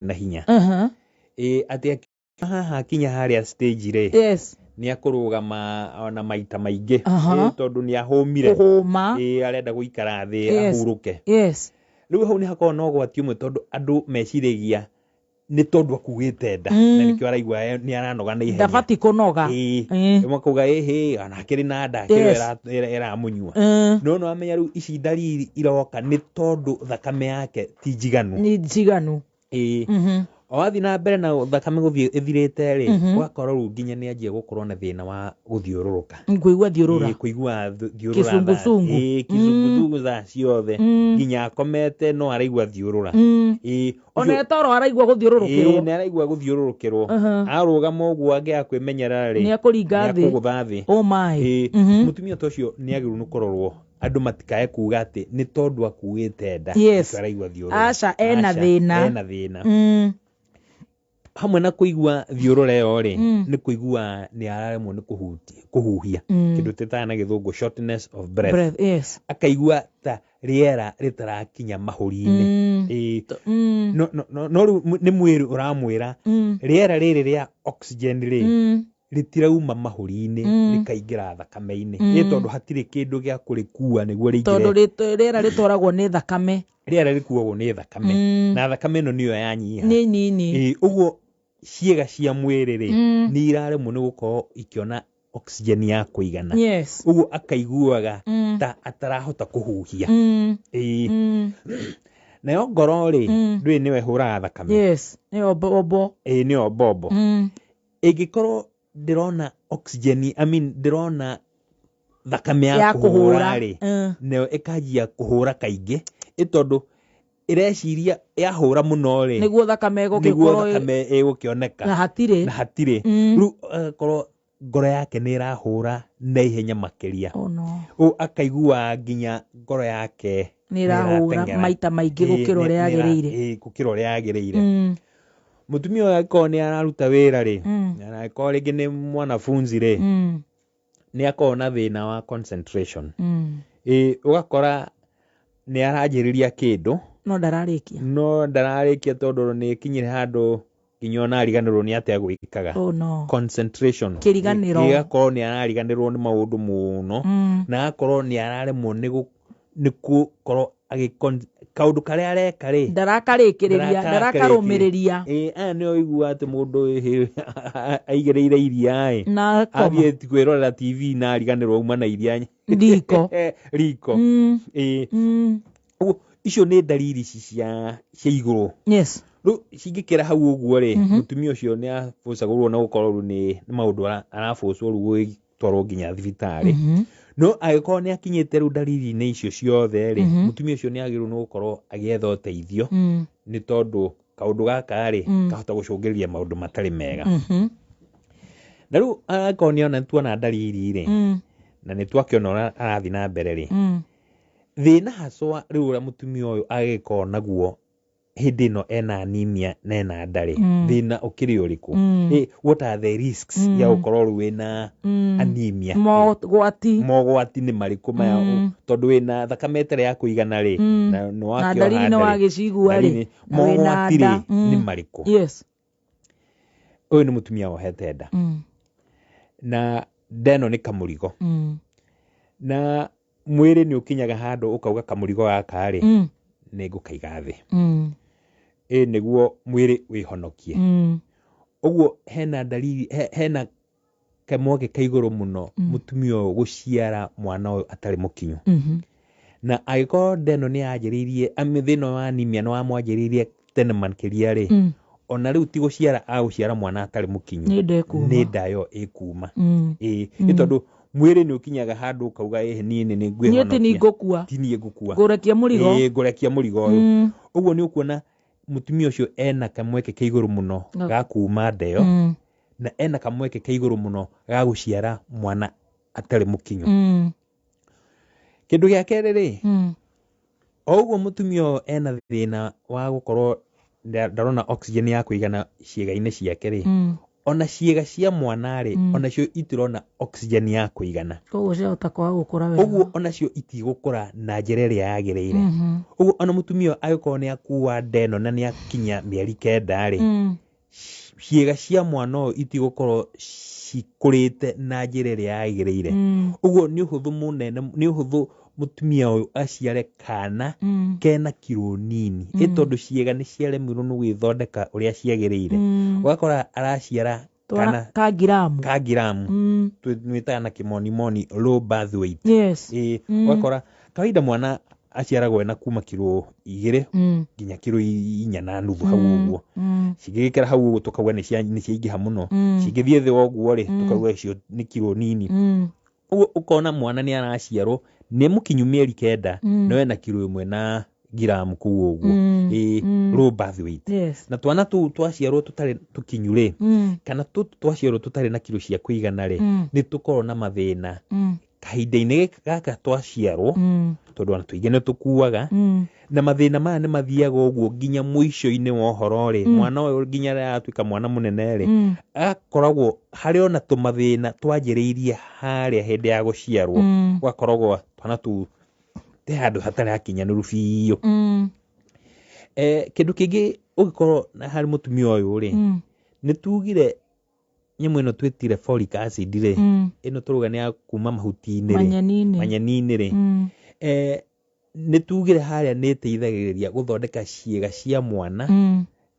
Na hinya. Ĩ atĩ haha akinya harĩa stage rĩ, nĩ akũrũgama ona maita maingĩ. Ĩ, tondũ nĩ ahũmire. Kũhũma. Ĩ, arenda gũikara thĩ ahurũke. Rĩu hau nĩ hakoragwo na ũgwati ũmwe, tondũ andũ meciragia nĩ tondũ akuĩte nda na nĩkĩo araigua nĩ aranoga na ihenya. Ndabati kũnoga. Ĩĩ. Makauga ĩhĩ, ona akĩrĩ na nda, akĩrĩ ĩramũnyua. No nĩ wamenya rĩu ici ndariri iroka nĩ tondũ thakame yake ti njiganu. Nĩ njiganu. Ĩĩ. O wathiĩ na mbere na thakame gũthiĩ ĩthirĩte rĩ, ũgakora rĩu nginya nĩ anjia gũkorwo na thĩna wa gũthiũrũrũka. Kũigua thiũrũra. Ĩĩ, kũigua thiũrũra. Kĩcungũcungu. Ĩĩ, kĩcungũcungu thaa ciothe. Nginya akomete no araigua thiũrũra. Ĩĩ. Ona etoro araigua gũthiũrũrũkĩrwo. Ĩĩ, nĩ araigua gũthiũrũrũkĩrwo. Arũgama ũguo angĩaga kwĩmenyerera rĩ, nĩ ekũringa thĩ. Nĩ ekũgũtha thĩ. Oh my. Ĩĩ. Mũtumia ta ũcio nĩ agĩrĩirwo nĩ kũrorwo, andũ matikae kuga atĩ nĩ tondũ akuĩte nda nĩkĩo araigua thiũrũra. Aca, ena Aca, thĩna. ena thĩna. Hamwe na kũigua thiũrũra ĩyo rĩ, nĩ kũigua nĩ araremwo nĩ kũhuhia. Kĩndũ twĩtaga na Gĩthũngũ shortness of breath. Breath, yes. Akaigua ta rĩera rĩtarakinya mahũri-inĩ. Ĩĩ. No, no, no, no rĩu nĩ mwĩrĩ ũramwĩra rĩera rĩrĩ rĩa oxygen rĩ, rĩtirauma mahũri-inĩ rĩkaingĩra thakame-inĩ. Ĩ tondũ hatirĩ kĩndũ gĩa kũrĩkua nĩguo rĩingĩre. Tondũ rĩera rĩtwaragwo nĩ thakame. Rĩera rĩkuagwo nĩ thakame. Na thakame ĩno nĩyo yanyiha. Nĩ nini. Ĩ, ũguo ciĩga cia mwĩrĩ rĩ, nĩ iraremwo nĩ gũkorwo ikĩona oxygen ya kũigana. Ũguo akaiguaga ta atarahota kũhuhia. Ĩ. Nayo ngoro rĩ, ndũĩ nĩyo ĩhũraga thakame. Yes, nĩyo mbombo. Ĩ, nĩyo mbombo. Ĩngĩkorwo ndĩrona oxygen, I mean, ndĩrona thakame ya ya kũhũra kũhũra rĩ, nayo ĩkanjia kũhũra kaingĩ, ĩ tondũ ĩreciria yahũra mũno rĩ, nĩguo thakame nĩguo ĩgũgĩkorwo thakame ĩgũkĩoneka. Na hatirĩ. Na hatirĩ. Rĩu agakorwo ngoro yake nĩ ĩrahũra na ihenya makĩria. Oh no. Ũũ akaigua nginya ngoro yake nĩ ĩrahũra nĩ ĩrateng'era. maita maingĩ Ĩĩ, gũkĩra ũrĩa yagĩrĩire. Ĩĩ, gũkĩra ũrĩa yagĩrĩire. Mũtumia ũyũ angĩkorwo nĩ araruta wĩra rĩ, na angĩkorwo rĩngĩ nĩ mwanafunzi rĩ, nĩ akoragwo na thĩna wa concentration. Ĩĩ, ũgakora nĩ aranjĩrĩria kĩndũ no ndararĩkia. No ndararĩkia tondũ nĩ ĩkinyire handũ nginya ona ariganĩrwo nĩ atĩa gwĩkaga. Oh no. Concentration. Kĩriganĩro. Ĩgakorwo nĩ arariganĩrwo nĩ maũndũ mũno, na agakorwo nĩ araremwo nĩ gũkorwo kaũndũ karĩa areka rĩ, ndarakarĩkĩrĩria, ndarakarũmĩrĩria. Ĩĩ, aya nĩo ũiguaga atĩ mũndũ aigĩrĩire iria ĩ, na akoma. Athiĩ kwĩrorera TV na ariganĩrwo auma na iria riko. Riko. Ĩĩ. Ũguo icio nĩ ndariri ici cia igũrũ. Rĩu cingĩkĩra hau ũguo rĩ, mũtumia ũcio nĩ abũcagũrwo na gũkorwo rĩu nĩ maũndũ arabũcwo rĩu gũgĩtwarwo nginya thibitarĩ. No angĩkorwo nĩ akinyĩte rĩu ndariri-inĩ icio ciothe rĩ, mũtumia ũcio nĩ agĩrĩirwo nĩ gũkorwo agĩetha ũteithio, nĩ tondũ kaũndũ gaka rĩ, kahota gũcũngĩrĩria maũndũ matarĩ mega. Na rĩu angĩkorwo nĩ ona tuona ndariri rĩ, na nĩ twakĩona ũrĩa arathiĩ na mbere rĩ, thĩna haswa rĩu ũrĩa mũtumia ũyũ agĩkorwo naguo hĩndĩ ĩno ena anemia na ena nda rĩ, thĩna ũkĩrĩ ũrĩkũ? What are the risks ya gũkorwo rĩu wĩna anemia? Mogwati. Mogwati nĩ marĩkũ maya? Tondũ wĩna thakame ĩtarĩ ya kũigana rĩ, na nĩ na wakĩoha ndariri nĩ nda rĩ, wagĩcigua rĩ, ndariri, na wĩna mogwati rĩ, nda. Nĩ marĩkũ? Ũyũ nĩ mũtumia wohete nda. Na nda ĩno nĩ kamũrigo. Na mwĩrĩ nĩ ũkinyaga handũ ũkauga kamũrigo gaka rĩ, nĩ ngũkaiga thĩ. Ĩ nĩguo mwĩrĩ wĩhonokie. Ũguo hena ndariri, hena kamweke ka igũrũ mũno mũtumia ũyũ gũciara mwana ũyũ atarĩ mũkinyu. Na angĩkorwo nda ĩno nĩ yanjĩrĩirie, thĩna wa anemia nĩ wamwanjĩrĩirie tene makĩria rĩ, ona rĩu ti gũciara agũciara mwana atarĩ mũkinyu. Nĩ nda ĩkuma. Nĩ nda ĩyo ĩkuma. Ĩĩ, nĩ tondũ mwĩrĩ nĩ ũkinyaga handũ ũkauga ĩhĩ niĩ nĩ Niĩ ngwĩhonokia. ti niĩ ngũkua. Ti niĩ ngũkua. Ngũrekia mũrigo. Ĩĩ, ngũrekia mũrigo ũyũ. Ũguo nĩ ũkuona mũtumia ũcio ena kamweke ka igũrũ mũno ga kuma nda ĩyo, na ena kamweke ka igũrũ mũno ga gũciara mwana atarĩ mũkinyu. Kĩndũ gĩa kerĩ rĩ, o ũguo mũtumia ũyũ ena thĩna wa gũkorwo ndarona oxygen ya kũigana ciĩga-inĩ ciake rĩ, Ona ciĩga cia mwana rĩ, onacio itirona oxygen ya kũigana. Koguo ciahota kwaga gũkũra wega. Ũguo onacio itigũkũra na njĩra ĩrĩa yagĩrĩire. Ũguo ona mũtumia ũyũ angĩkorwo nĩ akua nda ĩno na nĩ akinya mĩeri 9 rĩ, ciĩga cia mwana ũyũ itigũkorwo cikũrĩte na njĩra ĩrĩa yagĩrĩire. Ũguo nĩ ũhũthũ mũnene, nĩ ũhũthũ mũtumia ũyũ aciare kana kena kiro nini, ĩ tondũ ciĩga nĩ ciaremirwo nĩ gwĩthondeka ũrĩa ciagĩrĩire. Ũgakora araciara kana ka ngiramu, ka ngiramu, twĩtaga na kĩmonimoni low birth weight. Yes. Ĩ, ũgakora kawaida mwana aciaragwo ena kuma kiro 2 nginya kiro 4.5 hau ũguo. Cingĩgĩkĩra hau ũguo tũkauga nĩ ciaingĩha mũno. Cingĩthiĩ thĩ wa ũguo rĩ, tũkauga icio nĩ kiro nini. Ũguo ũkona mwana nĩ araciarwo nĩ mũkinyu mĩeri 9, no ena kiro 1 na ngiramu kũu ũguo. Ĩ, low birth weight. Na twana tũu twaciarwo tũtarĩ tũkinyu rĩ, kana tũtũ twaciarwo tũtarĩ na kiro cia kũigana rĩ, nĩ tũkoragwo na mathĩna kahinda-inĩ gaka twaciarwo, tondũ ona tũingĩ nĩ tũkuaga. Na mathĩna maya nĩ mathiaga ũguo nginya mũico-inĩ wa ũhoro rĩ, mwana ũyũ nginya rĩrĩa aratuĩka mwana mũnene rĩ, agakoragwo harĩ ona tũmathĩna twanjĩrĩirie harĩa hĩndĩ ya gũciarwo. Gũgakoragwo twana tũu te handũ hatarĩ hakinyanĩru biũ. Kĩndũ kĩngĩ ũngĩkorwo na harĩ mũtumia ũyũ rĩ, nĩ tugire nyamũ ĩno twĩtire folic acid rĩ, ĩno tũrauga nĩ ya kuma mahuti-inĩ rĩ, manyeni-inĩ, manyeni-inĩ rĩ, nĩ tugire harĩa nĩ ĩteithagĩrĩria gũthondeka ciĩga cia mwana,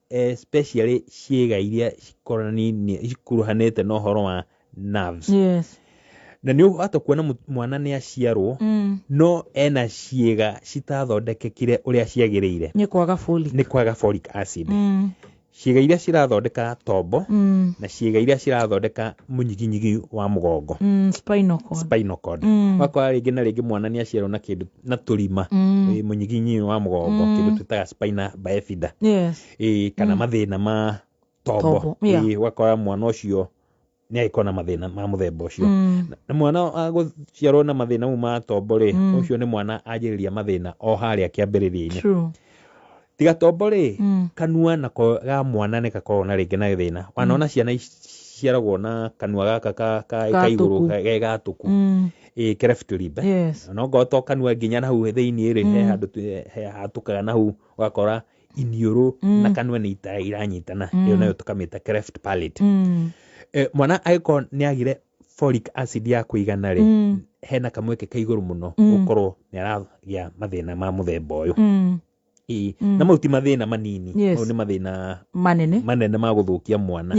especially ciĩga iria cikuruhanĩte na ũhoro wa nerves. Na nĩ ũhota kuona mwana nĩ aciarwo, no ena ciĩga citathondekekire ũrĩa ciagĩrĩire. Nĩ kwaga folic. Nĩ kwaga folic acid. Ciĩga iria cirathondeka tombo, na ciĩga iria cirathondeka mũnyiginyigi wa mũgongo. Spinal cord. Spinal cord. Ũgakora rĩngĩ na rĩngĩ mwana nĩ aciarwo na kĩndũ na tũrima, mũnyiginyigi wa mũgongo, kĩndũ twĩtaga spina bifida. Ĩ, kana mathĩna ma tombo. Tombo, yeah. Ĩ, ũgakora mwana ũcio nĩ agĩkorwo na mathĩna ma mũthemba ũcio. Na mwana agũciarwo na mathĩna mau ma tombo rĩ, ũcio nĩ mwana anjĩrĩria mathĩna o harĩa kĩambĩrĩria-inĩ. Tiga tombo rĩ, kanua nako ga mwana nĩ gakoragwo na rĩngĩ na thĩna. Wanona ciana iciaragwo na kanua gaka ka igũrũ ge gatũku. Ĩ, cleft lip. No ngorwo to kanua nginya na hau thĩiniĩ rĩ, he handũ he hatũkaga na hau, ũgakora iniũrũ na kanua nĩ iranyitana. Ĩyo nayo tũkamĩta cleft palate. Mwana angĩkorwo nĩ agire folic acid ya kũigana rĩ, hena kamweke ka igũrũ mũno gũkorwo nĩ aragĩa mathĩna ma mũthemba ũyũ. Ĩ, na mau ti mathĩna manini. Mau nĩ mathĩna manene, manene ma gũthũkia mwana.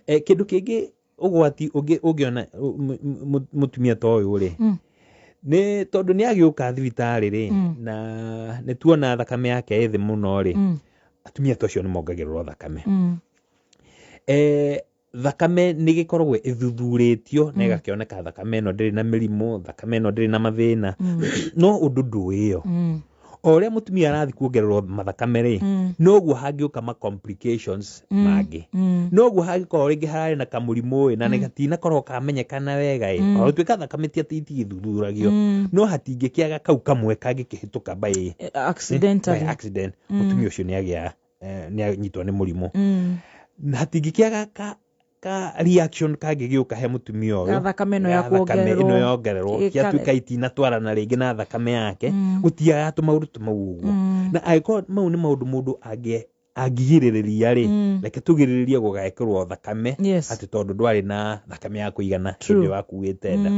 Kĩndũ kĩngĩ ũgwati ũngĩ ũngĩona mũtumia ta ũyũ rĩ, nĩ tondũ nĩ agĩũka thibitarĩ rĩ, na nĩ tuona thakame yake ĩ thĩ mũno rĩ, atumia ta acio nĩ mongagĩrĩrwo thakame. Thakame nĩ ĩgĩkoragwo ĩthuthurĩtio na ĩgakĩoneka thakame ĩno ndĩrĩ na mĩrimũ, thakame ĩno ndĩrĩ na mathĩna, no ũndũ ndũĩyo. O ũrĩa mũtumia arathiĩ kuongererwo mathakame rĩ, noguo hangĩũka ma complications mangĩ. Noguo hangĩkorwo rĩngĩ hararĩ na kamũrimũ ĩ, na gatinakorwo kamenyekana wega ĩ, ona gũtuĩka thakame ti atĩ itigĩthuthuragio, no hatingĩkĩaga kau kamwe kangĩkĩhĩtũka by accidentally. By accident, mũtumia ũcio nĩ anyitwo nĩ mũrimũ. Na hatingĩkĩaga ka reaction kangĩgĩũka he mũtumia ũyũ, thakame ĩno ya thakame ĩno yongererwo, gĩatuĩka itinatwarana rĩngĩ na thakame yake, gũtiagaga tũmaũndũ tũmau ũguo. Na angĩkorwo mau nĩ maũndũ mũndũ angĩgirĩrĩria rĩ, reke tũgirĩrĩrie gũgekĩrwo thakame, atĩ tondũ ndwarĩ na thakame ya kũigana hĩndĩ wakuĩte nda.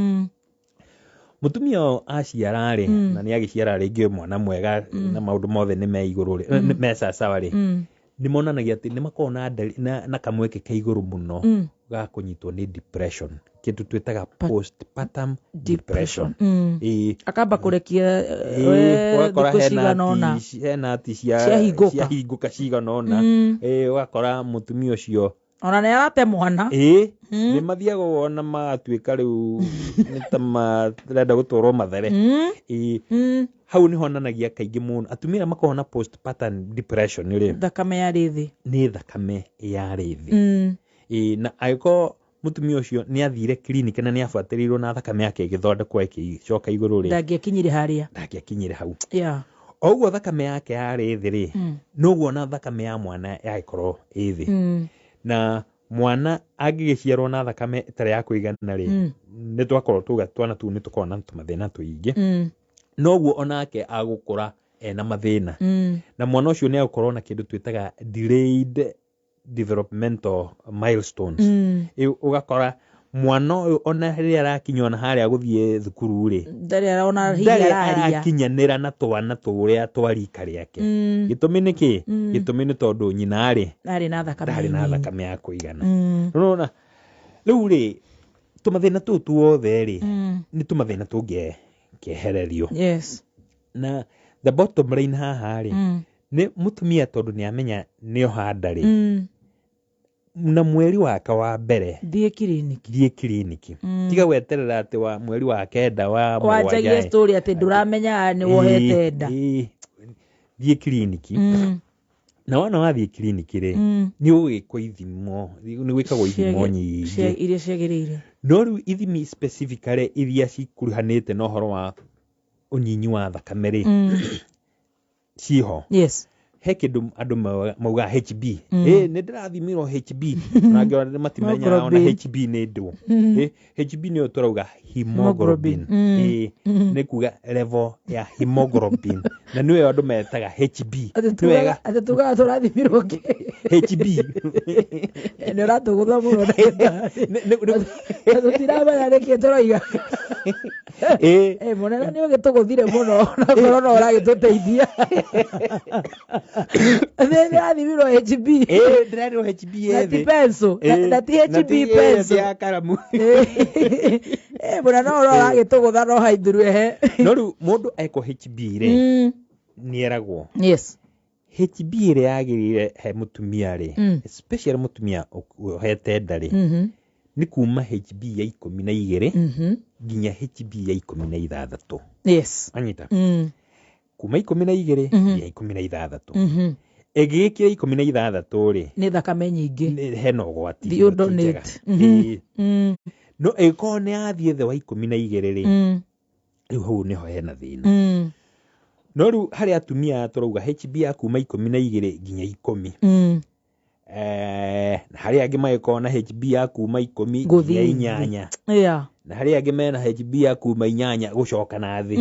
Mũtumia ũyũ aciara rĩ, na nĩ agĩciara rĩngĩ mwana mwega, na maũndũ mothe nĩ me igũrũ rĩ, me sawasawa rĩ, nĩ monanagia atĩ nĩ makoragwo na kamweke ka igũrũ mũno ga kũnyitwo nĩ depression, kĩndũ twĩtaga postpartum depression. Ĩ, akamba kũrekia ũgakora thikũ cigana ũna hena ati ciahingũka, ciahingũka cigana ũna. Ũgakora mũtumia ũcio ona nĩ arate mwana. Ĩ, nĩ mathiaga ona magatuĩka rĩu nĩ ta marenda gũtwarwo Mathere. Ĩ, hau nĩ honanagia kaingĩ mũno atumia arĩa makoragwo na postpartum depression rĩ, thakame yarĩ thĩ, nĩ thakame yarĩ thĩ. Ĩ, na angĩkorwo mũtumia ũcio nĩ athire clinic na nĩ abuatĩrĩirwo na thakame yake ĩgĩthondekwo ĩgĩcoka igũrũ rĩ, ndangĩakinyire harĩa, ndangĩakinyire hau. O ũguo thakame yake yarĩ thĩ rĩ, noguo ona thakame ya mwana yagĩkorwo ĩ thĩ. Na Mwana angĩgĩciarwo na thakame ĩtarĩ ya kũigana rĩ, nĩ twakorwo tuga twana tũu nĩ tũkoragwo na tũmathĩna tũingĩ. Noguo onake agũkũra ena mathĩna. Na mwana ũcio nĩ agũkorwo na kĩndũ twĩtaga delayed developmental milestones. Ũgakora mwana ũyũ ona rĩrĩa arakinya ona harĩa gũthiĩ thukuru rĩ, Ndarĩ arona hihi ndarĩ araria. arakinyanĩra na twana tũrĩa twa rika rĩake. Gĩtũmi nĩ kĩ? Gĩtũmi nĩ tondũ nyina rĩ, Ndarĩ na thakame ndarĩ na nini. thakame ya kũigana. Nĩũrona rĩu rĩ, tũmathĩna tũu tuothe rĩ, nĩ tũmathĩna tũngĩkehererio. Yes. Na the bottom line haha rĩ, nĩ mũtumia tondũ nĩ amenya nĩ oha nda rĩ, na mweri wake wa mbere, Thiĩ kiriniki. Thiĩ kiriniki. Tiga gweterera atĩ wa mweri wa kenda, wa Wanjagie mũgwanja. story atĩ ndũramenya nĩ wohete nda. Ĩĩ, thiĩ kiriniki. Na wona wathiĩ kiriniki rĩ, nĩ ũgwĩkwo ithimo, nĩ gwĩkagwo ithimo nyingĩ. Iria ciagĩrĩire. No rĩu ithimi specifically iria cikuruhanĩte na ũhoro wa ũnyinyi wa thakame rĩ, ciho. He kĩndũ andũ maugaga HB. Ĩ nĩ ndĩrathimirwo HB, na angĩ ona matimenyaga ona Hemoglobin. HB nĩ ndũ. HB nĩyo tũrauga hemoglobin. Ĩ, nĩ kuga level ya hemoglobin, na nĩyo andũ metaga HB. Atĩ Nĩ wega. Atĩ tugaga tũrathimirwo kĩ? HB. Nĩ ũratũgũtha mũno ndagĩtarĩ. Na tũtiramenya nĩkĩ tũroiga. Mũnene nĩ ũgĩtũgũthire mũno na korwo no ũragĩtũteithia. Nĩ ndĩrathimirwo HB. Ĩ, ndĩrerwo HB Na ti ĩthĩ. pencil. Na ti Na HB ti ĩ, pencil. ti ya karamu. Mũnene no ũragĩtũgũtha no haithuru ehe. No rĩu mũndũ ekwo HB rĩ, nĩeragwo HB ĩrĩa yagĩrĩire he mũtumia rĩ, especially mũtumia ũhete nda rĩ, nĩ kuma HB ya 12 nginya HB ya 16. Anyita? Kuma 12 nginya 16. Ĩngĩgĩkĩra 16 rĩ, Nĩ thakame nyingĩ. Hena ũgwati. Thiĩ ti njega. ũdonate. Ĩĩ. No ĩngĩkorwo nĩ yathiĩ thĩ wa 12 rĩ, rĩu hau nĩho hena thĩna. No rĩu harĩ atumia aya tũrauga HB ya kuma 12 nginya 10. Na harĩ angĩ magĩkorwo na HB ya kuma 10 Gũthiĩ nginya thĩ. 8. Na harĩ angĩ mena HB ya kuma 8 gũcoka na thĩ.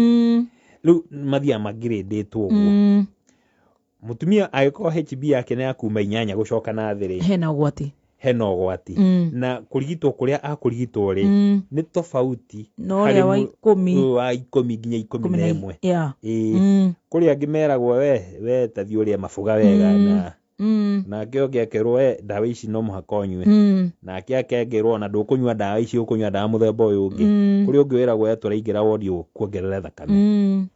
Rĩu mathiaga mangirĩndĩtwo ũguo. Mũtumia angĩkorwo HB yake nĩ ya kuma 8 gũcoka na thĩ rĩ, Hena ũgwati. Hena ũgwati. Na kũrigitwo kũrĩa akũrigitwo rĩ, nĩ tofauti Na ũrĩa harĩ wa 10. Ũyũ wa 10 nginya 11. Ĩĩ. Kũrĩ angĩ meragwo we tathiĩ ũrĩe maboga wega, na nake ũngĩ akerwo, we ndawa ici no mũhaka ũnyue. Nake akengerwo ona ndũkũnyua ndawa ici, ũkũnyua ndawa mũthemba ũyũ ũngĩ. Kũrĩ ũngĩ wĩragwo we tũraingĩra wodi kuongerera thakame.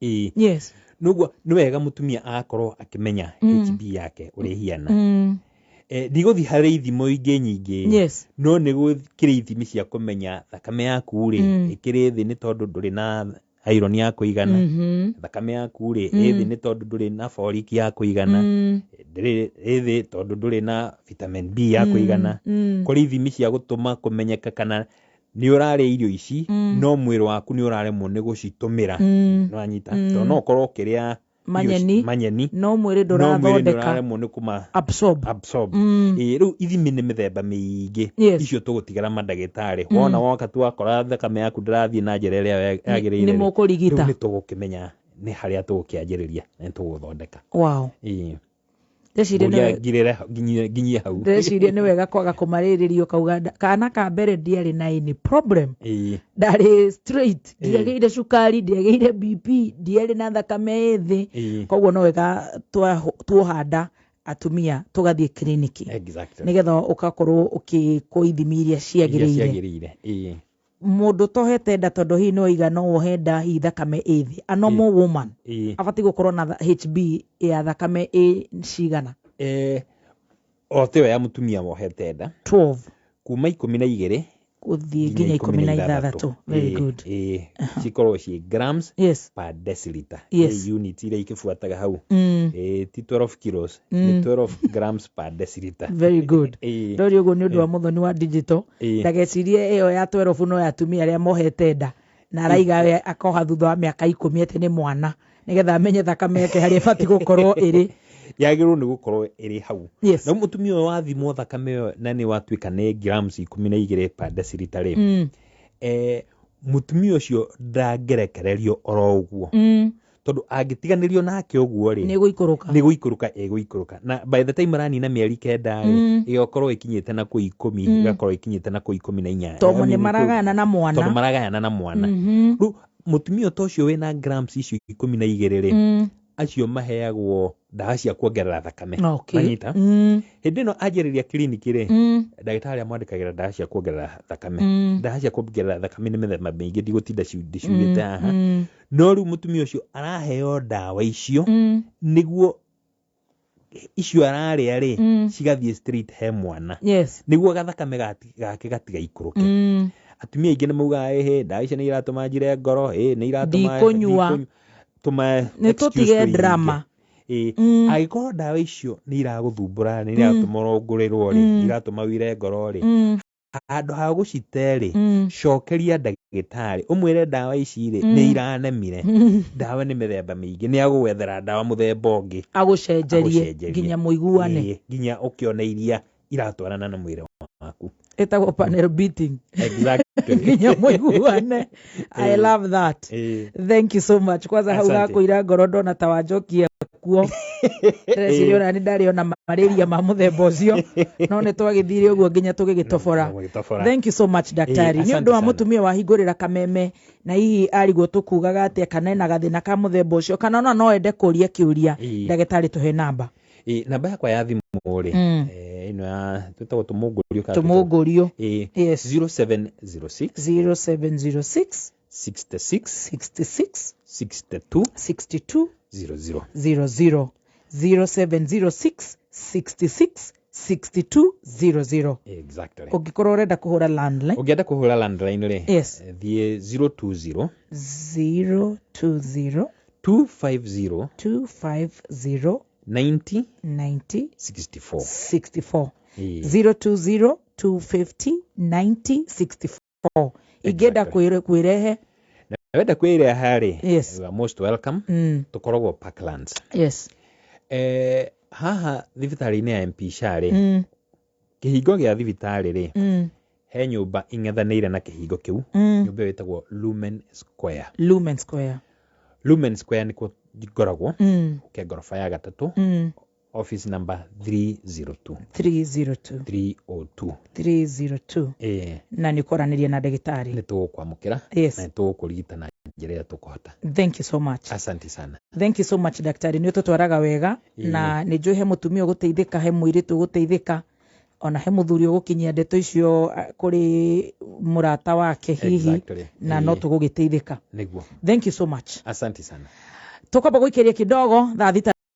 Ĩĩ. Noguo nĩ wega mũtumia agakorwo akĩmenya HB yake ũrĩa ĩhiana. Ndigũthiĩ harĩ ithimo ingĩ nyingĩ, no nĩ gũkĩrĩ ithimi cia kũmenya thakame yaku rĩ, ĩkĩrĩ thĩ nĩ tondũ ndũrĩ na iron ya kũigana. Thakame yaku rĩ, ĩ thĩ nĩ tondũ ndũrĩ na folic ya kũigana. Ndĩrĩ ĩ thĩ tondũ ndũrĩ na vitamin B ya kũigana. Kũrĩ ithimi cia gũtũma kũmenyeka kana nĩ ũrarĩa irio ici, no mwĩrĩ waku nĩ ũraremwo nĩ gũcitũmĩra. Nĩwanyita? Tondũ no ũkorwo ũkĩrĩa Manyeni. Manyeni, no mwĩrĩ no mwĩrĩ nĩ ndũrathondeka. Ũraremwo nĩ kũma absorb. Absorb. Ĩĩ, rĩu ithimi nĩ mĩthemba mĩingĩ. Icio tũgũtigĩra mandagĩtarĩ. Wona woka tu wakora thakame yaku ndĩrathiĩ na njĩra ĩrĩa yagĩrĩire Nĩ rĩ, mũkũrigita. rĩu nĩ tũgũkĩmenya nĩ harĩa tũgũkĩanjĩrĩria na nĩ tũgũthondeka. Ĩĩ. Ndeciria Ngũria nginyie hau. Ndeciria nĩ wega kwaga kũmarĩrĩria ũkauga kana ka mbere ndiarĩ na any problem. Ndarĩ straight, ndiagĩire cukari, ndiagĩire BP, ndiarĩ na thakame ĩ thĩ. Koguo no wega tuohanda atumia tũgathiĩ kiriniki, nĩgetha ũgakorwo ũkĩkwo ithimi iria Iria ciagĩrĩire. Ciagĩrĩire. Ĩĩ. Mũndũ tohete nda, tondũ hihi no iga no wohe nda hihi thakame ĩ thĩ, a normal woman abatiĩ gũkorwo na HB ya thakame ĩ cigana? O tiyo ya mũtumia wohete nda, 12 kuma 12 gũthiĩ nginya 16. Very good. Ĩĩ, cikorwo ciĩ grams per deciliter. Nĩ unit iria ikĩbuataga hau. Ĩĩ, ti 12 kilos, nĩ 12 grams per deciliter. Very good. Ndori ũguo nĩ ũndũ wa mũthoni wa digital, ndagecirie ĩyo ya 12 no ya atumia arĩa mohete nda na araiga we akoha thutha wa mĩaka 10 atĩ nĩ mwana, nĩgetha amenye thakame yake harĩa ĩbatiĩ gũkorwo ĩrĩ. Yagĩrĩirwo nĩ gũkorwo ĩrĩ hau. Yes. Na mũtumia ũyũ wathimwo thakame ĩyo na nĩ watuĩka nĩ grams 12 per deciliter rĩ, mũtumia ũcio ndangĩrekererio oro ũguo, tondũ angĩtiganĩrio nake ũguo rĩ, nĩ gũikũrũka. Nĩ gũikũrũka ĩgũikũrũka, na by the time aranina mĩeri 9 rĩ, ĩgakorwo ĩkinyĩte na kũu 10, ĩgakorwo ĩkinyĩte na kũu 18. Tondũ nĩ maragayana na mwana. Tondũ maragayana na mwana. Rĩu mũtumia ta ũcio wĩna grams icio 12 rĩ, acio maheagwo ndawa cia kuongerera thakame. Manyita? Hĩndĩ ĩno anjĩrĩria kiriniki rĩ, ndagĩtarĩ amwandĩkagĩra ndawa cia kuongerera thakame. Ndawa cia kuongerera thakame nĩ mĩthemba mĩingĩ, ndigũtinda ndĩciugĩte haha. No rĩu mũtumia ũcio araheo ndawa icio nĩguo icio ararĩa rĩ, cigathiĩ straight he mwana, nĩguo gathakame gake gatigaikũrũke. Atumia aingĩ nĩ maugaga, ĩhĩ, ndawa icio nĩ iratũma njire ngoro, ĩ nĩ iratũma Ndikũnyua. ndikũnyua." Tũma Nĩ excuse tũtige tũingĩ. drama. Ĩ, angĩkorwo ndawa icio nĩ iragũthumbũra, nĩ iratũma ũrongũrĩrwo rĩ, iratũma wire ngoro rĩ, handũ ha gũcite rĩ, cokeria ndagĩtarĩ ũmwĩre ndawa ici rĩ, nĩ iranemire. Ndawa nĩ mĩthemba mĩingĩ, nĩ agũgwethera ndawa mũthemba ũngĩ. Agũcenjerie. Agũcenjerie. Nginya mũiguane. Ĩ, nginya ũkĩone iria iratwarana na mwĩrĩ waku. Ĩtagwo panel beating. Exactly. Nginya mũiguane. I love that. Thank you so much. Kwanza hau Asante. hakwĩra ngoro ndona ta wanjokia kuo. Ndĩreciria ona nĩ ndarĩ ona malaria ma mũthemba ũcio, no nĩ twagĩthire ũguo nginya tũgĩgĩtobora. Mũgĩtobora. Thank you so much, daktari. Nĩ Asante ũndũ wa sana. mũtumia wahingũrĩra kameme na hihi arigwo tũkugaga atĩa, kana ena gathĩna ka mũthemba ũcio, kana ona no ende kũria kĩũria, ndagĩtarĩ, tũhe namba. Ĩ, namba yakwa ya thimũ rĩ, ĩno ya twĩtagwo tũmũngũrio kana Tũmũngũrio. Ĩ, 0706 0706 66 66 62 62 00. 00. 0706 66 62 00. Exactly. Ũngĩkorwo ũrenda kũhũra landline? Ũngĩenda kũhũra landline rĩ, thiĩ 020 020 250 250 90 90 64. 64. Ĩ. 020 250 90 64. Ingĩenda kwĩrehe? Na wenda kwĩreha rĩ, you are most welcome. Tũkoragwo Parklands. Haha thibitarĩ-inĩ ya MP SHA rĩ, kĩhingo gĩa thibitarĩ rĩ, he nyũmba ing'ethanĩire na kĩhingo kĩu. Nyũmba ĩyo ĩtagwo Lumen Square. Lumen Square. Lumen Square nĩkuo ngoragwo, ũke ngoroba ya gatatũ, office number 302. 302. 302. 302. Ĩĩ. Na nĩ ũkwaranĩria na ndagĩtarĩ. Nĩ tũgũkwamũkĩra na nĩ tũgũkũrigita na njĩra ĩrĩa tũkũhota. Thank you so much. Asante sana. Thank you so much, daktari, nĩ ũtũtwaraga wega. Na nĩ njũĩ he mũtumia ũgũteithĩka, he mũirĩtu ũgũteithĩka, ona he mũthuri ũgũkinyia ndeto icio kũrĩ mũrata wake hihi. Na no tũgũgĩteithĩka. Nĩguo. Thank you so much. Asante sana. Tũkwamba gũikĩria kidogo thaa 6.